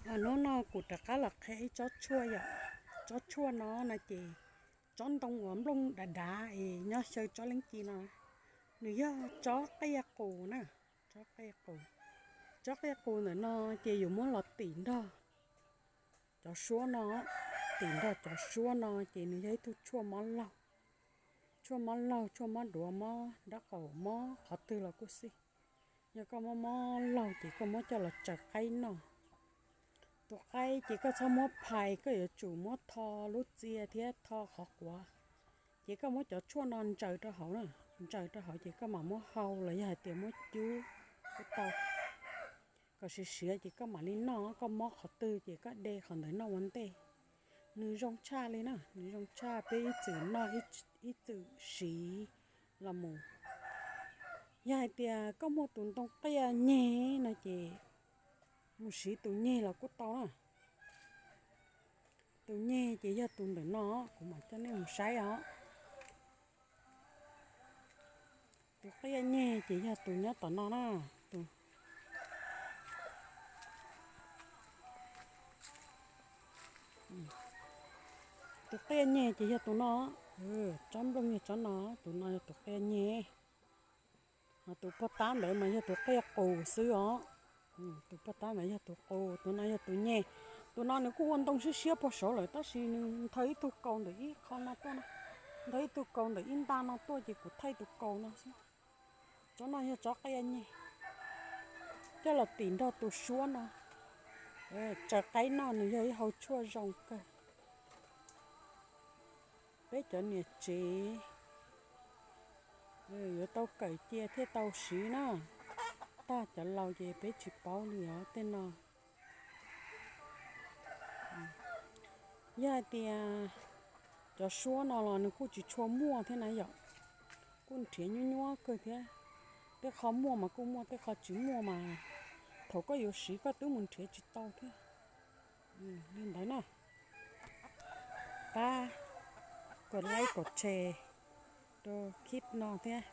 Hnub no kuv rov qab los qhia ib tsob tshuaj yom. Tsob tshuaj no no ces tsob ntoo uas nplooj dav dav es nyob xyaw tsob leej ci no, nws yog tsob qia qus na. Tsob qia qus, tsob qia qus ntawm no ces yus muab los tim nrog cov suab no, tim nrog cov suab no ces nws yog ib tug tshuaj mob laug, tshuaj mob laug, tshuaj mob duav, mob nraub qaum, mob qhov twg los kuj xij. Yog koj mob mob laug ces koj muab coj los tsaws qaib noj. Tus qaib ces koj txhob muab phais, koj yuav tsum muab tho lub txia thiab tho qhov quav. Ces koj muab cov tshuaj no ntsaws rau hauv na, ntsaws rau hauv ces koj mam muab hau los yog hais tias muab cub kuj tau. Kom siav siav ces koj mam li noj, koj mob qhov twg ces koj de qhov ntawd noj ua ntej. Nws zoo tshaj li na, nws zoo tshaj, peb ib txwm noj ib txwm siv los mus. Yog hais tias koj muaj tus ntoo qia nyeg no ces mus siv tus nyeg los kuj tau na. Tus nyeg ces yog tus ntawm no, kuv mam coj nej mus saib os. Tus qia nyeg ces yog tus nyob tom no na. Tus qia nyeg ces yog tus no, tsob nplooj yog tsob no, tus no yog tus qia nyeg. Ho tus pog tab ntawd mas yog tus qia qus xwb os. Tus pog tab ntawd yog tus qus, tus no yog tus nyeg. Tus no nws kuj ua ntoo siab siab puag saud lawm tab sis nws nthawv ib tug kaus ntawm ib qho no tuaj na, nthawv ib tug kaus ntawm ib nta no tuaj ces kuv thaij tus kaus no xwb. Tsob no yog tsob qia nyeg, coj los tim nrog tus suab no tsaws qaib noj, nws yog ib hau tshuaj zoo kawg. Peb cov niam tsev yuav tau kawm cia thiaj tau siv na. Tag cov laus ces peb tsis paub li os tej no. Yog hais tias cov suab no los nws kuj tsis tshua muaj thiab na yom, kuj nrhiav nyuab nyuab kawg thiab. Tej qho muaj mas kuj muaj, tej qho tsis muaj mas thaum koj yuav siv koj twb mus nrhiav tsis tau thiab. Li ntawd na, pab kom like kom share rau clip no thiab.